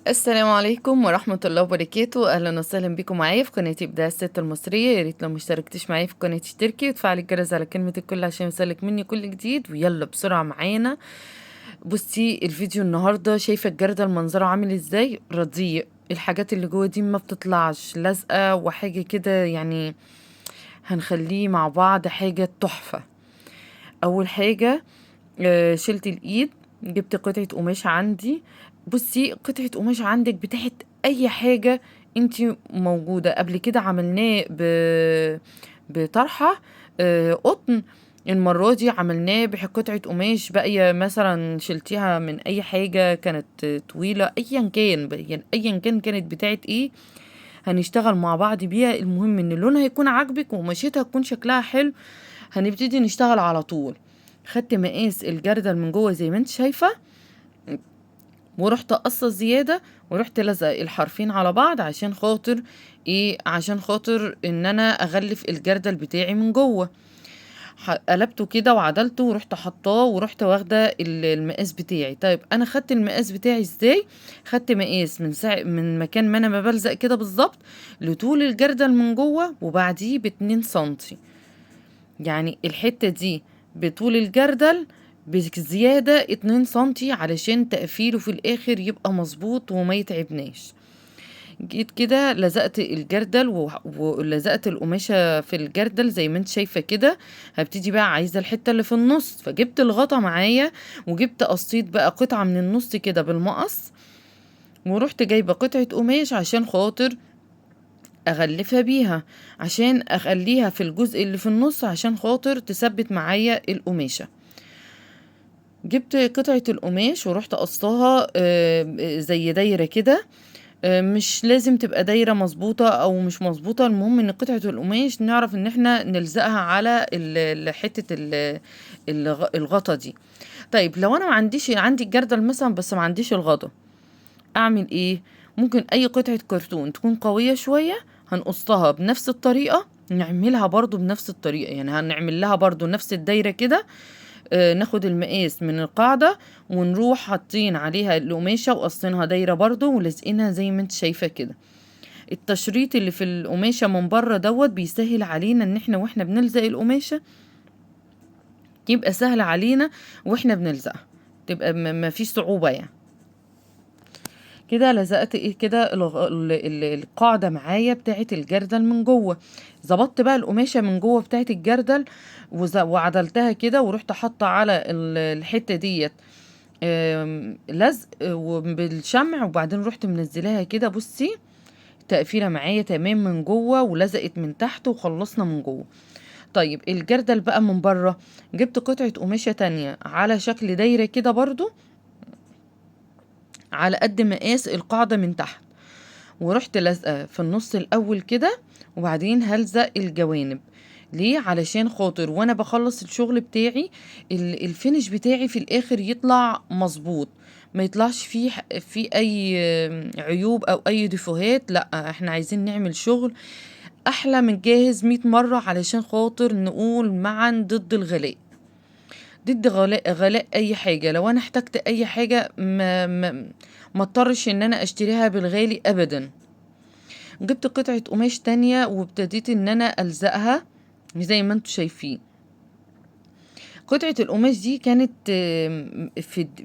السلام عليكم ورحمة الله وبركاته. أهلا وسهلا بكم معايا في قناة إبداع الست المصرية. يا ريت لو مشتركتيش معايا في القناة تشتركي وتفعلي الجرس على كلمة الكل عشان يوصلك مني كل جديد. ويلا بسرعة معانا. بصي الفيديو النهاردة، شايفة الجردل منظره عامل ازاي؟ رديء، الحاجات اللي جوه دي ما بتطلعش، لازقة وحاجة كده، يعني هنخليه مع بعض حاجة تحفة. أول حاجة شلت الإيد، جبت قطعة قماش عندي. بصي قطعة قماش عندك بتاعت أي حاجة انتي موجودة. قبل كده عملناه بطرحة قطن، المرة دي عملناه بقطعة قماش باقية مثلا شلتيها من أي حاجة كانت طويلة، أيا كان، يعني أيا كان كانت بتاعت إيه، هنشتغل مع بعض بيها. المهم إن اللون هيكون عاجبك وقماشتها تكون شكلها حلو. هنبتدي نشتغل على طول. خدت مقاس الجردل من جوه زي ما انت شايفة، ورحت قصة زيادة، ورحت لزق الحرفين على بعض عشان خاطر ايه؟ عشان خاطر ان انا اغلف الجردل بتاعي من جوه. قلبته كده وعدلته ورحت حطاه ورحت واخده المقاس بتاعي. طيب انا خدت المقاس بتاعي ازاي؟ خدت مقاس من مكان ما انا ما بلزق كده بالظبط لطول الجردل من جوه، وبعديه باتنين سنتي، يعني الحتة دي بطول الجردل بزيادة 2 سنتي علشان تقفيله في الآخر يبقى مظبوط وما يتعبناش. جيت كده لزقت الجردل ولزقت القماشة في الجردل زي ما انت شايفة كده. هبتدي بقى عايزة الحتة اللي في النص، فجبت الغطا معايا وجبت قصيت بقى قطعة من النص كده بالمقص، ورحت جايبة قطعة قماش عشان خاطر اغلفها بيها، عشان اخليها في الجزء اللي في النص عشان خاطر تثبت معايا القماشة. جبت قطعة القماش ورحت قصاها زي دايرة كده، مش لازم تبقى دايرة مظبوطة او مش مظبوطة، المهم ان قطعة القماش نعرف ان احنا نلزقها على حتة الغطا دي. طيب لو انا ما عنديش، عندي الجردل مثلا بس ما عنديش الغطا، اعمل ايه؟ ممكن اي قطعة كرتون تكون قوية شوية هنقصها بنفس الطريقة، نعملها برضو بنفس الطريقة، يعني هنعمل لها برضو نفس الدايرة كده. ناخد المقاس من القاعدة ونروح حاطين عليها القماشة وقصينها دايرة برضو ولازقينها زي ما انت شايفة كده. التشريط اللي في القماشة من بره دوت بيسهل علينا ان احنا واحنا بنلزق القماشة يبقى سهل علينا واحنا بنلزقها، تبقى ما فيش صعوبة يعني. كده لزقت ايه كده القاعدة معايا بتاعت الجردل من جوه. ظبطت بقى القماشة من جوه بتاعت الجردل وعدلتها كده، ورحت حاطة على الحتة ديت، لزق وبالشمع، وبعدين رحت منزلاها كده. بصي تقفيلة معايا تمام من جوه ولزقت من تحت، وخلصنا من جوه. طيب الجردل بقى من بره، جبت قطعة قماشة تانية على شكل دايرة كده برضو على قد مقاس القاعدة من تحت، ورحت لازقة في النص الأول كده، وبعدين هلزق الجوانب. ليه؟ علشان خاطر وانا بخلص الشغل بتاعي الفينش بتاعي في الاخر يطلع مظبوط، ما يطلعش فيه اي عيوب او اي ديفوهات. لا احنا عايزين نعمل شغل احلى من جاهز 100 مرة، علشان خاطر نقول معا ضد الغلاء، ضد غلاء اي حاجة. لو انا احتجت اي حاجة ما اضطرش ان انا اشتريها بالغالي ابدا. جبت قطعة قماش تانية وابتديت ان انا الزقها زي ما انتم شايفين. قطعة القماش دي كانت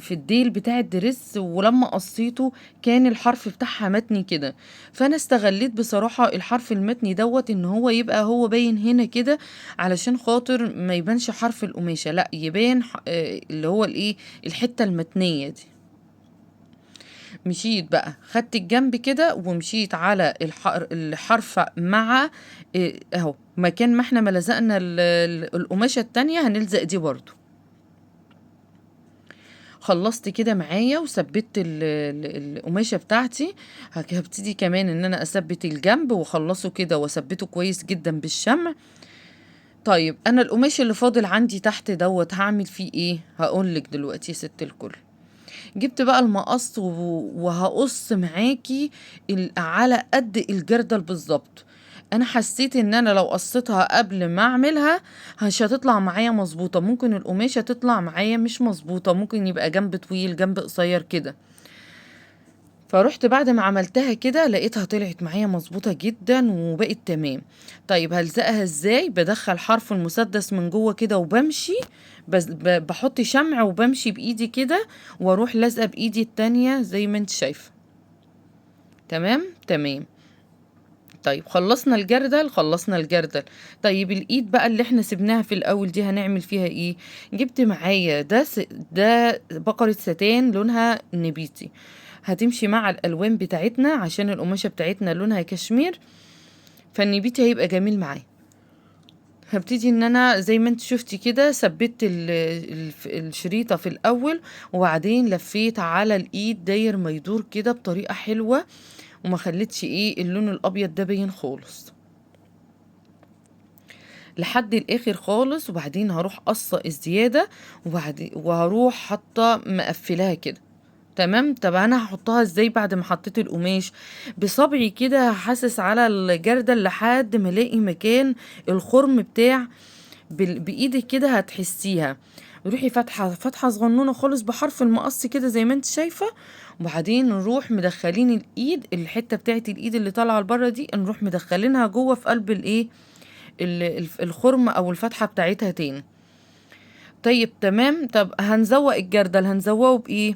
في الديل بتاع الدرس، ولما قصيته كان الحرف بتاعها متني كده، فانا استغليت بصراحة الحرف المتني دوت ان هو يبقى هو باين هنا كده، علشان خاطر ما يبانش حرف القماشة، لا يبان اللي هو الايه الحتة المتنية دي. مشيت بقى خدت الجنب كده ومشيت على الحرف مع اهو مكان ما احنا ما لزقنا القماشة التانية هنلزق دي برضو. خلصت كده معايا وثبت القماشة بتاعتي. هبتدي كمان ان انا اثبت الجنب واخلصه كده واثبته كويس جدا بالشمع. طيب انا القماش اللي فاضل عندي تحت دوت هعمل فيه ايه؟ هقولك دلوقتي يا ست الكل. جبت بقى المقص وهقص معاكي على قد الجردل بالظبط. انا حسيت ان انا لو قصيتها قبل ما اعملها مش هتطلع معايا مظبوطه، ممكن القماشه تطلع معايا مش مظبوطه، ممكن يبقى جنب طويل جنب قصير كده. فروحت بعد ما عملتها كده لقيتها طلعت معايا مظبوطة جدا وبقت تمام. طيب هلزقها ازاي؟ بدخل حرف المسدس من جوه كده وبمشي، بس بحط شمع وبمشي بايدي كده، واروح لازقة بايدي التانية زي ما انت شايفة. تمام تمام. طيب خلصنا الجردل، خلصنا الجردل. طيب الايد بقى اللي احنا سبناها في الاول دي هنعمل فيها ايه؟ جبت معايا ده بقرة ستان لونها نبيتي، هتمشي مع الالوان بتاعتنا عشان القماشة بتاعتنا لونها كشمير، فالنبيتي هيبقى جميل معايا. هبتدي ان انا زي ما انت شفتي كده ثبت الشريطة في الاول، وبعدين لفيت على الايد داير ما يدور كده بطريقة حلوة، وما خليتش ايه اللون الابيض ده باين خالص لحد الاخر خالص. وبعدين هروح قصة الزيادة، وهروح حاطة مقفلاها كده. تمام. طب انا هحطها ازاي بعد ما حطيت القماش؟ بصبعي كده هحسس على الجردل لحد ما الاقي مكان الخرم بتاع بايدك كده هتحسيها. روحي فاتحه فتحه صغنونه خالص بحرف المقص كده زي ما انت شايفه، وبعدين نروح مدخلين الايد، الحته بتاعت الايد اللي طالعه لبره دي نروح مدخلينها جوه في قلب الايه الخرم او الفتحه بتاعتها تاني. طيب تمام. طب هنزوق الجردل، هنزوقه بايه؟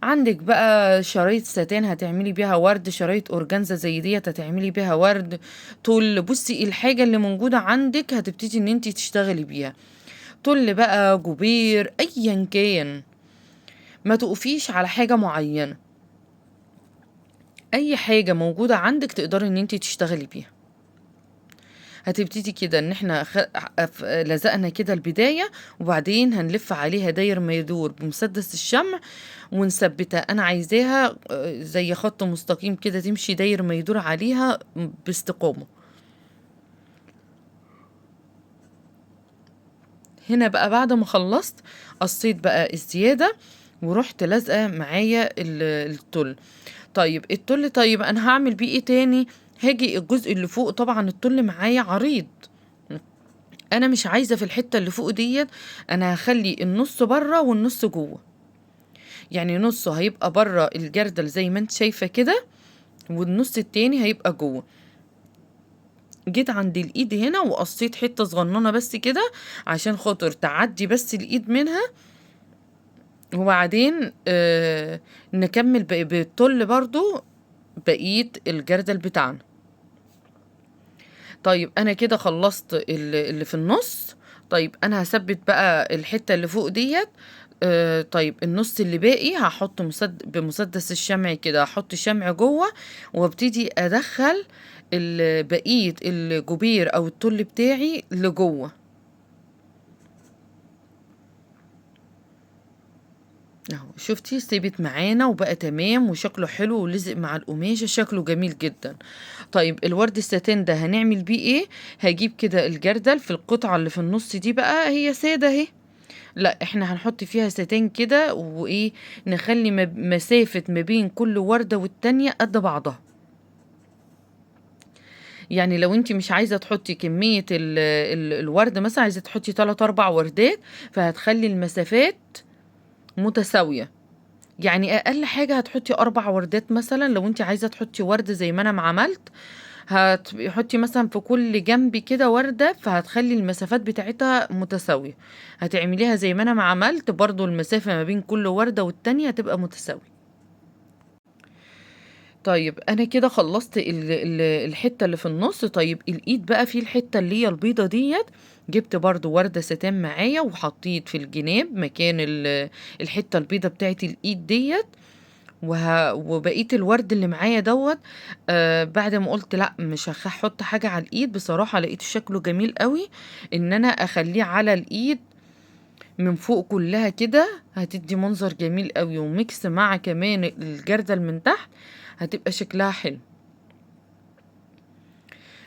عندك بقى شرايط ساتان هتعملي بيها ورد، شرايط اورجانزا زي ديت هتعملي بيها ورد، طول. بصي الحاجه اللي موجوده عندك هتبتدي ان انت تشتغلي بيها، طل بقى، جوبير، ايا كان، ما تقفيش على حاجه معينه، اي حاجه موجوده عندك تقدري ان انت تشتغلي بيها. هتبتدي كده ان احنا لزقنا كده البداية، وبعدين هنلف عليها داير ما يدور بمسدس الشمع ونثبتها. انا عايزاها زي خط مستقيم كده تمشي داير ما يدور عليها باستقامة. هنا بقى بعد ما خلصت قصيت بقى الزيادة ورحت لازقة معايا التل. طيب التل، طيب انا هعمل بيه ايه تاني؟ هاجي الجزء اللي فوق، طبعا التل معايا عريض، انا مش عايزة في الحتة اللي فوق ديت، انا هخلي النص بره والنص جوه، يعني نصه هيبقى بره الجردل زي ما انت شايفة كده، والنص التاني هيبقى جوه. جيت عند الايد هنا وقصيت حتة صغننة بس كده عشان خاطر تعدي بس الايد منها، وبعدين نكمل بالتل برضو بقية الجردل بتاعنا. طيب انا كده خلصت اللي في النص. طيب انا هثبت بقى الحتة اللي فوق ديت. طيب النص اللي باقي هحط بمسدس الشمع كده، هحط شمع جوه وابتدي ادخل بقية الجوبير او التل بتاعي لجوه اهو. شفتي ثبت معانا وبقى تمام وشكله حلو ولزق مع القماشه، شكله جميل جدا. طيب الورد الساتان ده هنعمل بيه ايه؟ هجيب كده الجردل في القطعه اللي في النص دي بقى، هي ساده اهي، لا احنا هنحط فيها ساتان كده، وايه نخلي مسافه ما بين كل ورده والتانيه قد بعضها. يعني لو انت مش عايزه تحطي كميه الورد، مثلا عايزه تحطي 3 4 وردات، فهتخلي المسافات متساوية. يعني اقل حاجة هتحطي 4 وردات مثلا، لو انت عايزة تحطي ورد زي ما انا ما عملت، هتحطي مثلا في كل جنب كده وردة، فهتخلي المسافات بتاعتها متساوية. هتعمليها زي ما انا ما عملت برضو، المسافة ما بين كل وردة والتانية هتبقى متساوية. طيب انا كده خلصت الحتة اللي في النص. طيب الايد بقى في الحتة اللي هي البيضة ديت، جبت برضو وردة ستان معايا وحطيت في الجناب مكان الحتة البيضة بتاعت الايد ديت، وبقية الورد اللي معايا دوت. بعد ما قلت لا مش هحط حاجة على الايد، بصراحة لقيته شكله جميل قوي ان انا اخليه على الايد من فوق كلها كده، هتدي منظر جميل قوي، وميكس مع كمان الجردل من تحت هتبقى شكلها حلو.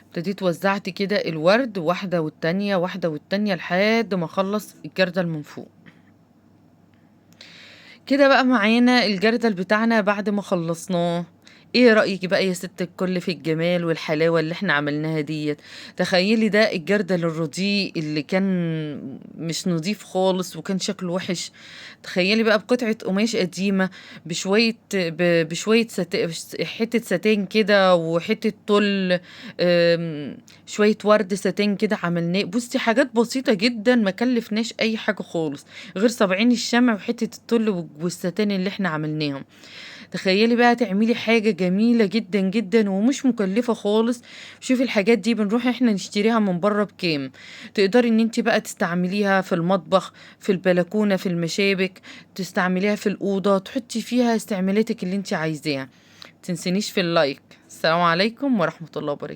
ابتديت وزعت كده الورد واحدة والتانية واحدة والتانية لحد ما اخلص الجردل من فوق كده. بقى معانا الجردل بتاعنا بعد ما خلصناه. إيه رأيِك بقى يا ست الكل في الجمال والحلاوة اللي إحنا عملناها ديّة؟ تخيلي ده الجردل الرديء اللي كان مش نضيف خالص وكان شكله وِحِش، تخيلي بقى بقطعة قماش قديمة بشوية ب بشوية ست حتة ستان كده وحتة تُل، شوية ورد ستان كده عملناه. بُصّي حاجات بسيطة جدًا ما كلفناش أي حاجة خالص، غير صابعين الشمع وحتة التُل والستان اللي إحنا عملناهم. تخيلي بقى تعملي حاجة جميلة جدًا، جدًا ومش مكلفة خالص. شوفي الحاجات دي بنروح إحنا نشتريها من برّه بكام، تقدري إن أنتِ بقى تستعمليها في المطبخ، في البلكونة، في المشابك، تستعمليها في الأوضة، تحطي فيها استعمالاتِك اللي أنتِ عايزاها. ما تنسينيش في ال like. السلام عليكم ورحمة الله وبركاته.